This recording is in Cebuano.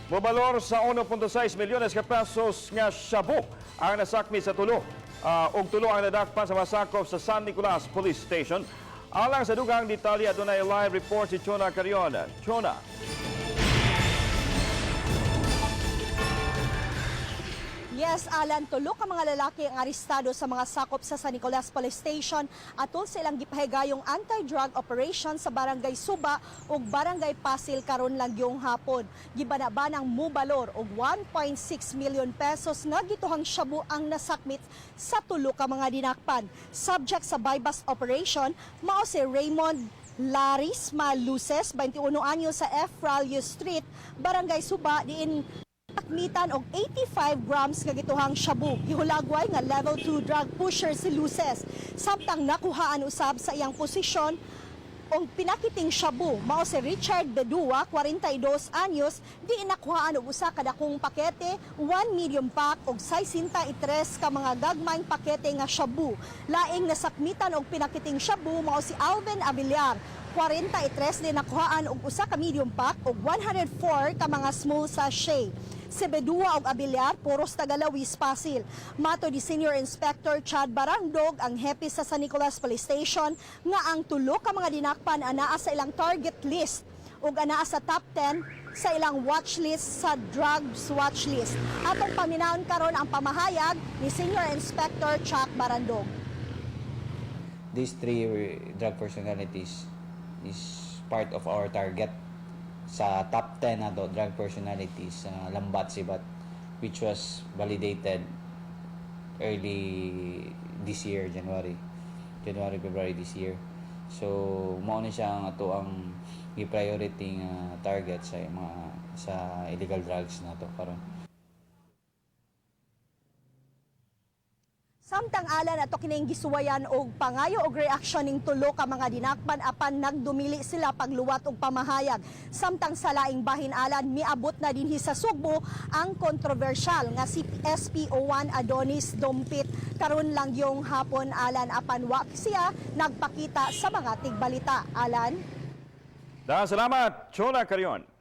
Mobalor sa 1.6 milyones ka pesos nga shabu ang nasakmi sa tulo og tulo ang nadakpan sa masakop sa San Nicolas Police Station. Alang sa dugang detalye, adunay live report si Chona Carion. Chona. Yes, Alan, tulo ka mga lalaki ang arestado sa mga sakop sa San Nicolas Police Station atol sa ilang gipahigayong anti-drug operation sa Barangay Suba ug Barangay Pasil karon lang yung hapon. Gibanabanang mubalor og 1.6 million pesos nga gituhang shabu ang nasakmit sa tulo ka mga dinakpan. Subject sa buy-bust operation mao si Raymond Laris Maluces, 21 anyo, sa F. Ralio Street, Barangay Suba, diin takmitan og 85 grams nga gituhang shabu. Gihulagway nga level 2 drug pusher si Luces. Samtang nakuhaan usab sa iyang posisyon og pinakiting shabu mao si Richard Bedua, 42 anyos, di nakuhaan og usa ka dakong pakete, 1 medium pack og 63 ka mga gagmayng pakete nga shabu. Laing nasakmitan og pinakiting shabu mao si Alvin Avillar, 43, di nakuhaan og usa ka medium pack og 104 ka mga small sachet. Si Bedua og Abillar puros taga-Lawis, Pasil. Matod ni Senior Inspector Chad Barangdog, ang hepe sa San Nicolas Police Station, nga ang tulo ka mga dinakpan anaa sa ilang target list ug anaa sa top 10 sa ilang watch list sa drugs watch list. Atong paminawon karon ang pamahayag ni Senior Inspector Chuck Barandog. These three drug personalities is part of our target sa top 10 na to drug personalities sa Lambat Sibat, which was validated early this year, January, February this year. So mao ni siya ang ato ang gi-priority nga target sa mga sa illegal drugs nato karon. Samtang, Alan, ato kining gisuwayan og pangayo og reaksyon ning tulo ka mga dinakpan apan nagdumili sila pagluwat og pamahayag. Samtang sa laing bahin, Alan, miabot na dinhi sa Sugbo ang kontrobersyal nga si SPO1 Adonis Dumpit karon lang yung hapon, Alan, apan wa siya nagpakita sa mga tigbalita. Alan. Daghang salamat, Chona Carion.